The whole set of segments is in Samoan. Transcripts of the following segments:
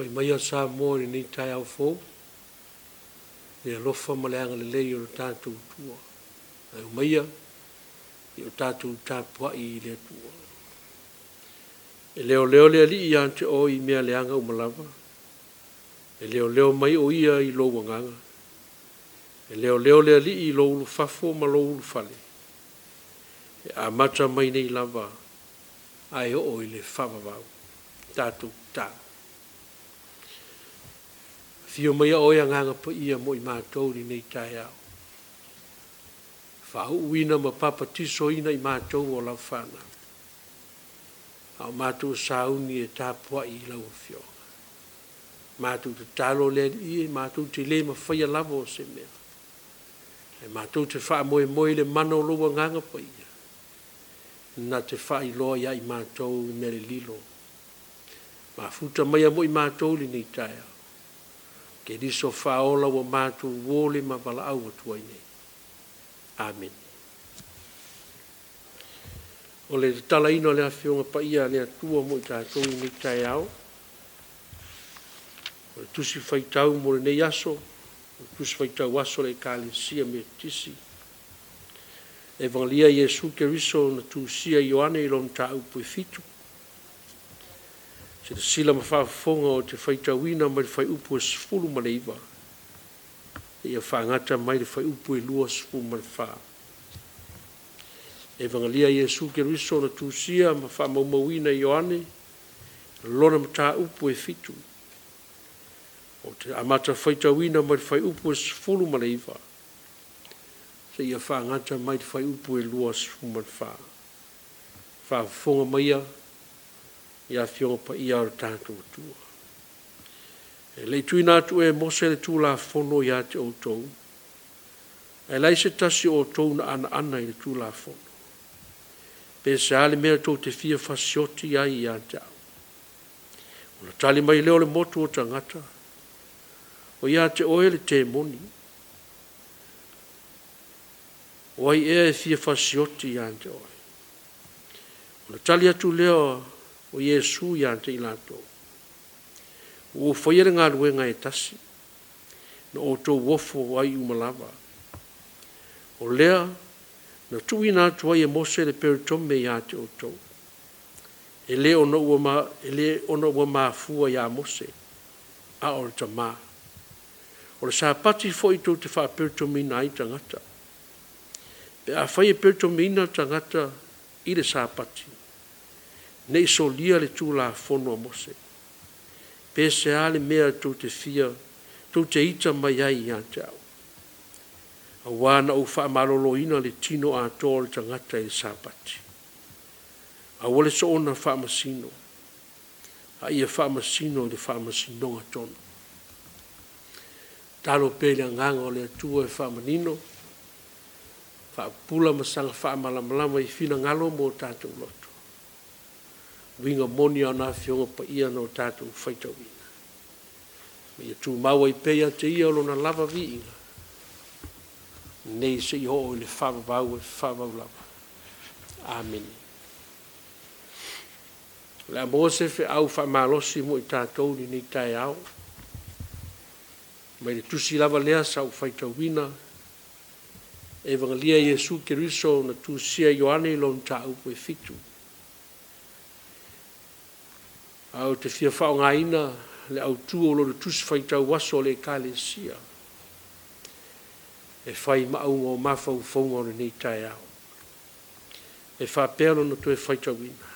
Taumafai maia Samoa i lenei taeao fou, i le alofa ma le agalelei o lo tatou Atua. Ae omaia i o tatou tapuai i le Atua. E leoleo le Alii ia te oe i mea leaga uma lava, e leoleo mai o Ia i lou agaga. E leoleo le Alii i lou ulufafo ma lou ulufale, e amata mai nei lava ae oo i le faavavau. Tatou tatalo. Afio maia oe Agaga Paia mo i matou i lenei taeao. Faauuina ma papatisoina i matou o lau fanau, a o matou sauni e tapuai i lau Afioga. Matou tatalo le Alii e, matou te le mafaia lava o se mea, ae matou te faamoemoe i le mana o lou Agaga Paia, na te faailoa ia i matou i mea lililo. Mafuta maia mo i matou i lenei taeao, Keriso faaola ua matou uo le ma valaau atu ai nei. Amene. O le tatalaina o le Afioga Paia a le Atua mo i tatou i lenei taeao, o le Tusi Faitau mo lenei aso, o le Tusi Faitau Aso a le Ekalesia Metotisi, Evagelia e Iesu Keriso na tusia e Ioane i lona mataupu e 7. Silasila ma faafofoga ou te faitauina mai le fuaiupu e 19 seia faagata mai le fuaiupu e 24. Evagelia e Iesu Keriso na tusia ma faamaumauina e Ioane lona mataupu e 7. Ou te amata faitauina mai le fuaiupu e 19 seia faagata mai le fuaiupu e 24. Faafofoga maia i Afioga Paia a lo tatou Atua. E le i tuuina atu ea e Mose le Tulafono ia te outou, ae leai se tasi o outou na anaana i le Tulafono. Pe se a le mea tou te fia fasioti ai ia te au? Ona tali mai lea o le motu o tagata, o ia te oe le temoni. O ai ea e fia fasioti ia te oe? Ona tali atu lea o Iesu ia te i latou, ua ou faia le galuega e tasi, na outou ofo ai uma lava. O lea na tuuina atu ai e Mose le peretome ia te outou, e le ona ua mafua ia Mose, a o le Tama. O le Sapati foi tou te faaperetomeina ai tagata. Pe afai e peretomeina le tagata i le Sapati, ne i solia le Tulafono a Mose, pe se a le mea tou te fia, tou te ita mai ai ia te au, auā na ou faamaloloina le tino atoa o le tagata i le Sapati. Aua le soona faamasino, a ia faamasino i le faamasinoga tonu. Talo pea i le agaga o le Atua e faamanino, faapupula ma saga faamalamalama i finagalo ma o tatou loto, uiga moni o ana Afioga Paia na o tatou faitauina. Ma ia tumau ai pea ia te Ia lona lava viiga, nei seia oo i le faavavau e faavavau lava. Amene. O le a maua se feau faamalosi mo i tatou i lenei taeao, mai le tusi lava lea sa ou faitauina, Evagelia e Iesu Keriso na tusia e Ioane i lona mataupu e 7. Ae ou te fia faaaogaina le autu o lona tusi faitau aso a le Ekalesia e fai ma auga o mafaufauga o lenei taeao. E faapea lona toe faitauina,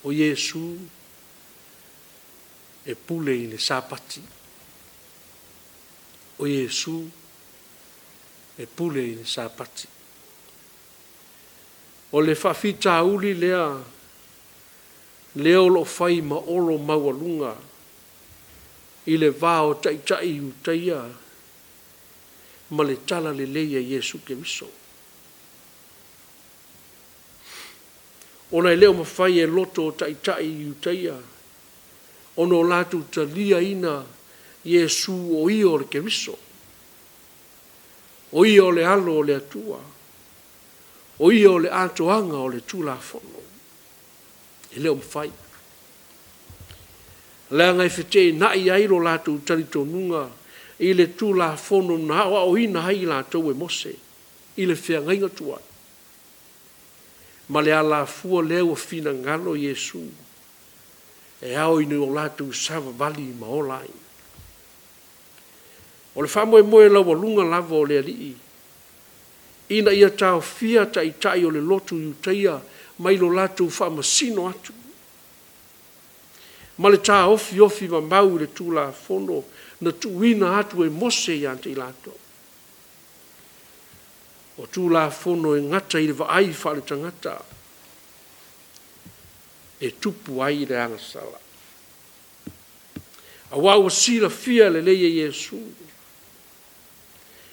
o Iesu e pule i le Sapati. O Iesu e pule i le Sapati. O le faafitauli lea lea o lo o fai ma olo maualuga i le va o Taitai Iutaia ma le talalelei a Iesu Keriso. Ona e le o mafai e loto o Taitai Iutaia ona o latou taliaina Iesu o ia o le Keriso, o ia o le alo o le Atua, o ia o le atoaga o le Tulafono. E le o mafai. Leaga e feteenai ai lo latou talitonuga i le Tulafono na aoaoina ai i latou e Mose i le feagaiga tuai. Ma le alafua lea ua finagalo Iesu e ao ina o latou savavali ma ola ai. O le faamoemoe laualuga lava o le Alii, ina ia taofia taitai o le lotu Iutaia mai lo latou faamasino atu, ma le taofiofi mamau i le Tulafono na tuuina atu e Mose ia te i latou. O Tulafono e gata i le vaai faaletagata e tupu ai le agasala. Aua ua silafia lelei e Iesu,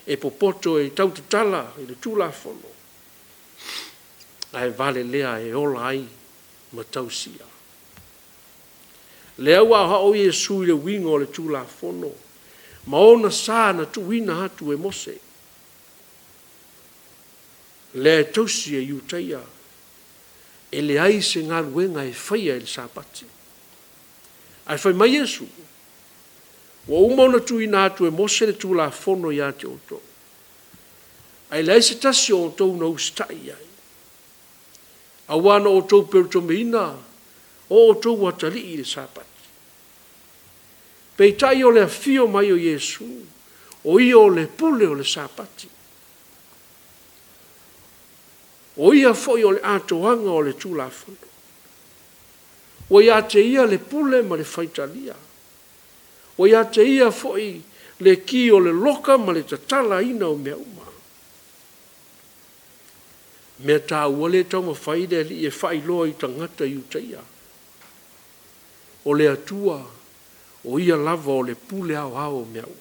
e popoto e tautatala i le Tulafono, ae valelea e ola ai ma tausia. Lea ua aoao Iesu i le uiga o le Tulafono ma ona sa na tuuina atu e Mose, lea e tausi e Iutaia, e leai se galuega e faia i le Sapati. Ae fai mai Iesu, ua uma ona tuuina atu e Mose le Tulafono ia te outou, ae leai se tasi o outou na usitai i ai. Aua na outou pelotomeina o outou atalii i le Sapati. Peitai o le afio mai o Iesu, o ia o le pule o le Sapati. O ia foi o le atoaga o le Tulafono. Ua ia te ia le pule ma le faitalia. Ua ia te ia foi le ki o le loka ma le tatalaina o mea uma. Mea taua lea e taumafai le Alii e faailoa i tagata Iutaia. O le Atua, o ia lava o le pule aoao o mea uma.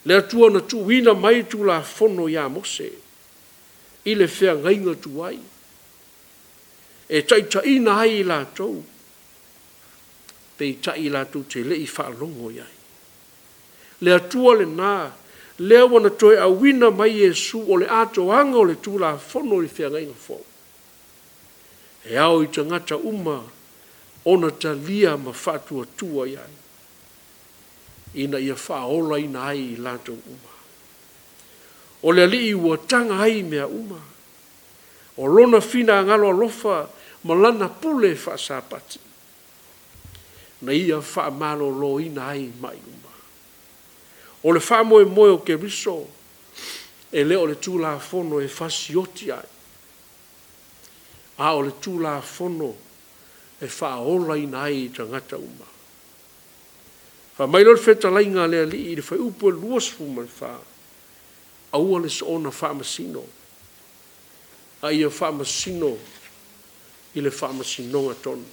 Le Atua na tuuina mai Tulafono ia Mose i le feagaiga tuai, e taitaiina ai i latou, peitai i latou te le i faalogo i ai. Le Atua lena, lea ua na toe auina mai Iesu o le atoaga o le Tulafono i le feagaiga fou. E ao i tagata uma ona talia ma faatuatua i ai, ina ia faaolaina ai i latou uma. O le Alii ua taga ai mea uma, o lona finagalo alofa ma lana pule faasapati, na ia faamaloloina ai mai uma. O le faamoemoe o Keriso, e le o le Tulafono e fasioti ai, a o le Tulafono e faaolaina ai i tagata uma. Fai mai lea o le fetalaiga a le Alii i le fuaiupu e 24, aua le soona faamasino, a ia faamasino i le faamasinoga tonu.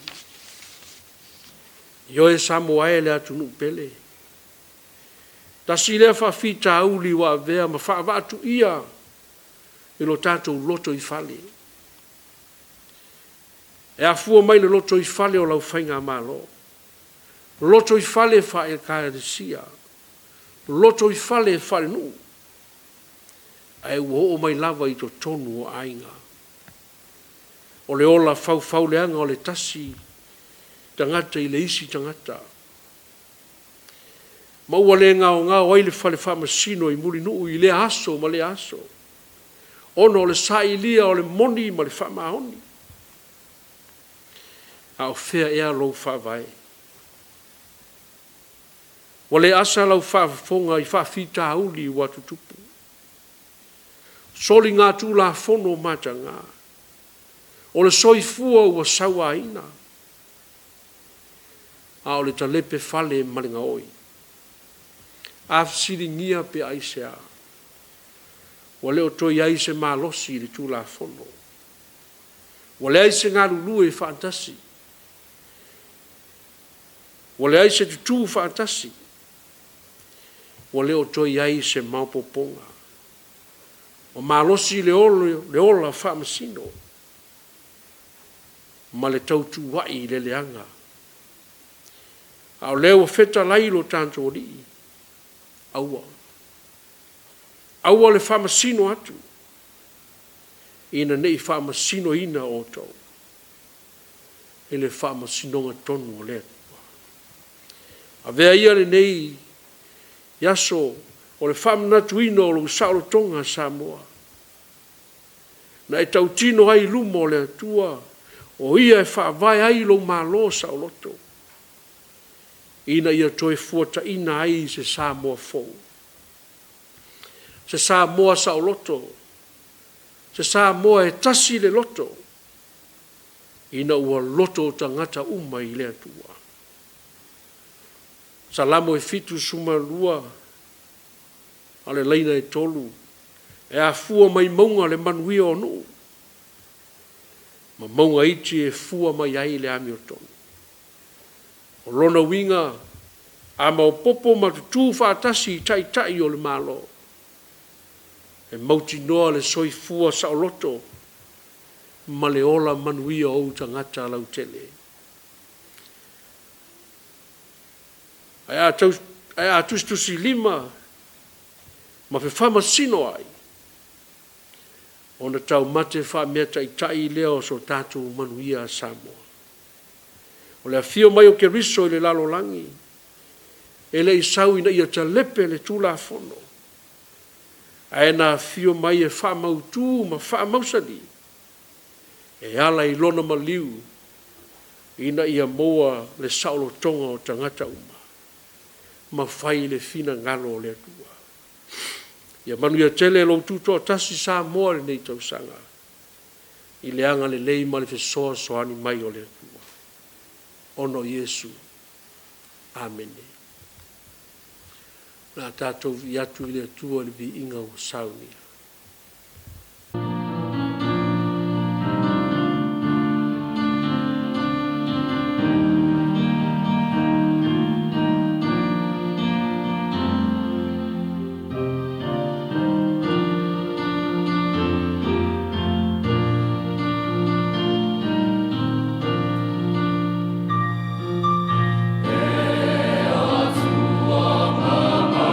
Ioe Samoa e le atunuu pele, tasi lea faafitauli ua avea ma faavaatuia i lo tatou lotoifale. E afua mai le lotoifale o lau faigamalo, lotoifale faale-Ekalesia, lotoifale faale-nuu, ae ua oo mai lava i totonu o aiga. O le ola faufauleaga o le tasi tagata i le isi tagata, ma ua le gaogao ai le fale faamasino i Mulinuu i lea aso ma lea aso, ona o le sailia o le moni ma le faamaoni. A o fea ea lou faavae? Ua le asa lau faafofoga i faafitauli ua tutupu, soligatulafono mataga, o le soifua ua sauaina, a o le talepe fale ma le gaoi. A fesiligia pe aisea? Ua le o toe i ai se malosi i le Tulafono. Ua leai se galulue faatasi. Ua leai se tutu faatasi. Ua le o toe i ai se maopoopoga. Ua malosi le ola faamasino ma le tautuua'i i le leaga. A o lea ua fetalai lo tatou Alii, aua. Aua le faamasino atu, ina ne i faamasinoina outou i le faamasinoga tonu a le Atua. Avea ia lenei aso o le faamanatuina o lou saolotoga Samoa, na e tautino ai i luma o le Atua, o Ia e faavae ai lou Malo saoloto, ina ia toe fuataiina ai se Samoa fou, se Samoa saoloto, se Samoa e tasi le loto, ina ua loto tagata uma i le Atua. Salamo e 72, a o le laina e 3, e afua mai mauga le manuia o nuu, ma mauga iti e fua mai ai le amiotonu. O lona uiga, a maopoopo ma tutu faatasi taitai o le Malo, e mautinoa le soifua saoloto ma le ola manuia o ou tagata lautele. Ae a tusitusilima ma fefaamasinoai, ona taumate faameataitai lea o so tatou manuia Samoa. O le afio mai o Keriso i le lalolagi, e le i sau ina ia talepe le Tulafono, ae na afio mai e faamautu ma faamausali e ala i lona maliu ina ia maua le saolotoga o tagata uma ma fai le finagalo o le Atua. Ia manuia tele lou tutoatasi Samoa i lenei tausaga i le agalelei ma le fesoasoani mai o le Atua. Ona o Iesu. Amene. O le a tatou vivii atu i le Atua i le viiga ua saunia. E Atua mamalu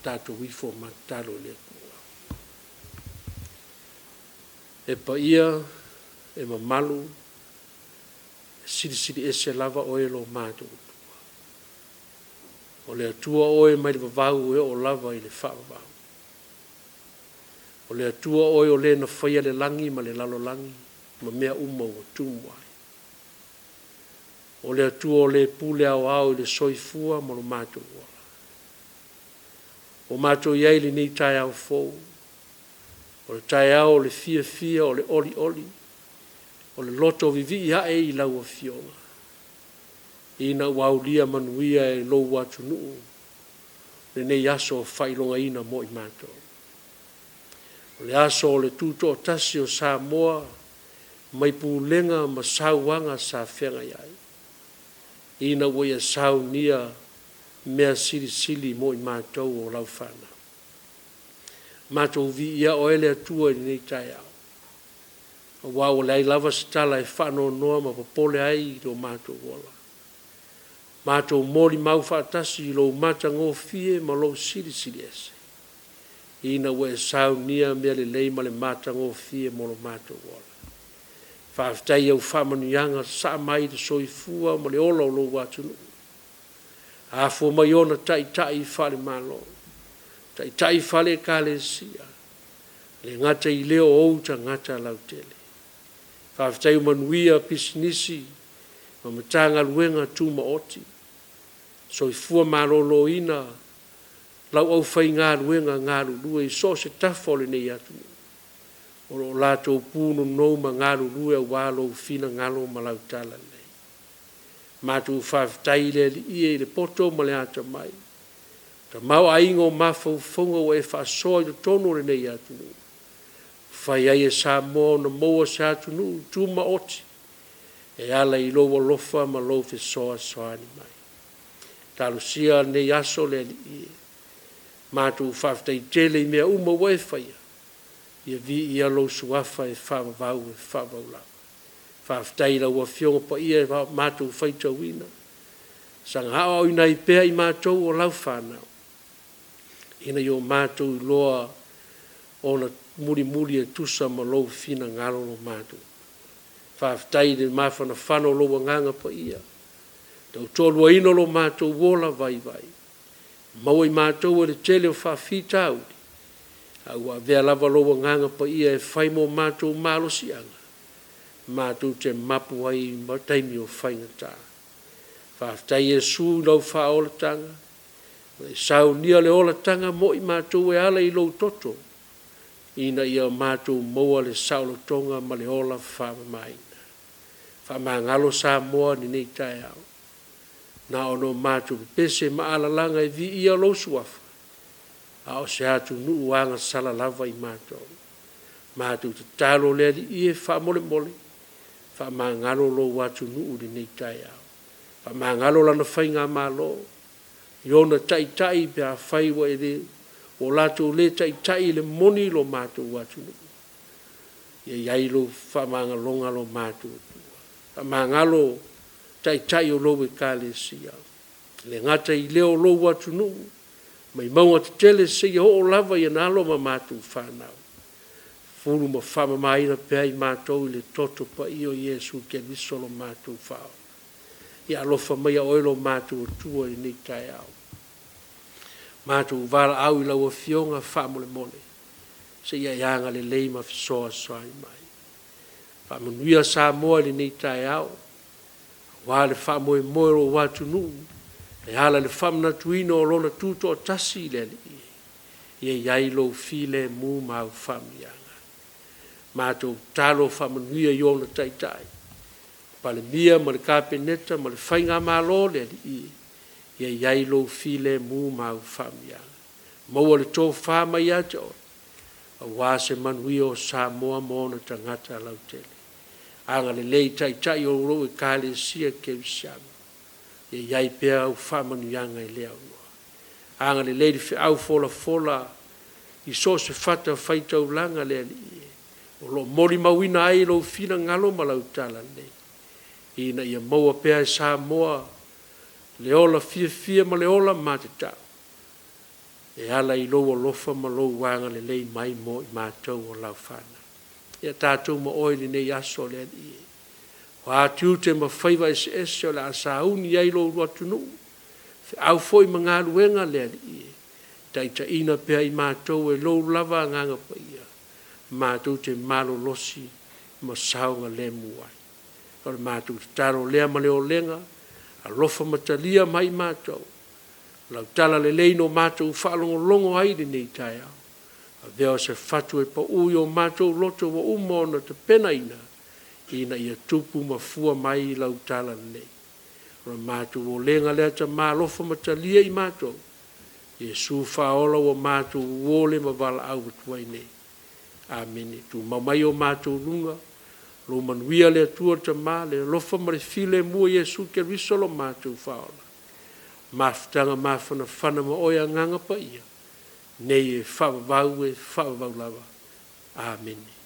tatou ifo ma tatalo i le Atua. E paia, e mamalu, e silisili ese lava oe lo matou Atua. O le Atua oe mai le vavau e oo lava i le faavavau. O le Atua oe o le na faia le lagi ma le lalolagi ma mea uma ua tumu ai. O le Atua o le pule aoao i le soifua ma lo matou ola. Ua matou i ai i lenei taeao fou, o le taeao o le fiafia, o le olioli, o le loto vivii ae i lau Afioga, ina ua aulia manuia e lou atunuu lenei aso faailogaina mo i matou. O le aso o le tutoatasi o Samoa mai pulega ma sauaga sa feagai ai, ina ua ia saunia mea silisili mo i matou o lau fanau. Matou viia oe le Atua i lenei taeao, aua ua leai lava se tala e faanoanoa ma popole ai i lo matou ola. Matou molimau faatasi i lou matagofie ma lou silisili ese, ina ua e saunia mea lelei ma le matagofie mo lo matou ola. Faafetai i au faamanuiaga sasaa mai i le soifua ma le ola o lou atunuu. Afua mai ona taitai faale-Malo, taitai faale-Ekalesia, e le gata i lea o ou tagata lautele. Faafetai ua manuia pisinisi ma Matagaluega Tumaoti, soifua maloloina lau aufaigaluega galulue i so o se tafa o lenei atunuu, o lo o latou punonou ma galulue aua lou finagalo ma lau talalelei. Matou faafetai i le Alii e i le poto ma le atamai, tamaoaiga o mafaufauga ua e faasoa i totonu o lenei atunuu, fai ai e Samoa ona maua se atunuu tumaoti e ala i lou alofa ma lou fesoasoani mai. Talosia lenei aso le Alii e, matou faafetai tele i mea uma ua e faia, ia viia lou suafa e faavavau e faavavau lava. Faafetai i lau Afioga Paia e matou faitauina, saga aoaoina ai pea i matou o lau fanau, ina ia o matou iloa ona mulimuli e tusa ma lou finagalo lo matou. Faafetai i le mafanafana o lou Agaga Paia, tautoaluaina lo matou ola vaivai, maua i matou e le tele o faafitauli, a ua avea lava lou Agaga Paia e fai mo matou malosiaga, matou te mapu ai i taimi o faigata. Faafetai Iesu i lau faaolataga, ua e saunia le olataga mo i matou e ala i lou toto, ina ia matou maua le saolotoga ma le ola faamamaina. Faamagalo Samoa i lenei taeao, na ona o matou pepese ma alalaga e viia lou suafa, a o se atunuu agasala lava i matou. Matou tatalo le Alii e faamolemole, faamagalo lou atunuu i lenei taeao. Faamagalo lana faigamalo i ona taitai pe afai ua latou le taitai i le moni lo matou atunuu, ia i ai lou faamagaloga lo matou Atua. Faamagalo taitai o lou Ekalesia, e le gata i lea o lou atunuu, mai mauga tetele seia oo lava i ana alo ma matou fanau, fulu ma faamamaina pea i matou i le toto paia o Iesu Keriso lo matou Faaola. Ia alofa maia oe lo matou Atua i lenei taeao. Matou valaau i lau Afioga faamolemole, seia e agalelei ma fesoasoani mai. Faamanuia Samoa i lenei taeao, aua le faamoemoe o lou atunuu e ala i le faamanatuina o lona tutoatasi i le Alii, ia i ai lou filemu ma au faamanuiaga. Matou tatalo faamanuia i ona taitai, Palemia ma le Kapeneta ma le Faigamalo le Alii, ia i ai lou filemu ma au faamanuiaga. Maua le tofa mai ia te oe, aua se manuia o Samoa ma ona tagata lautele. Agalelei i taitai o lou Ekalesia Kerisiano, ia i ai pea au faamanuiaga i le aunoa. Agalelei i le feau folafola i so o se fatafaitaulaga le Alii, o lo o molimauina ai lou finagalo ma lau talalelei, ina ia maua pea e Samoa le ola fiafia ma le ola matatau. e ala i lou alofa ma lou agalelei mai mo i matou o lau fanau. Ia tatou ma oe i lenei aso le Alii e. O a tiute ma faiva eseese o le a sauni ai lo ulua atunuu, feau foi ma galuega le Alii e, taitaiina pea i matou e lou lava agaga paia, matou te malolosi ma saogalemu ai. O le matou tatalo lea ma le olega, alofa ma talia mai matou, lau tala lelei no matou faalogologo ai i lenei taeao. Avea o se fatu e pau i o matou loto ua uma ona tapenaina, ina ia tupu ma fua mai lau tala lelei. O le matou olega lea ta alofa ma talia i matou, Iesu faaola ua matou uo le ma valaau atu ai nei. Amene. Tumau mai o matou luga, lo manuia le Atua Tama, le alofa ma le filemu o Iesu Keriso lo matou faaola, mafutaga mafanafana ma oe agaga paia, nei e faavavau e faavavau lava. Amene.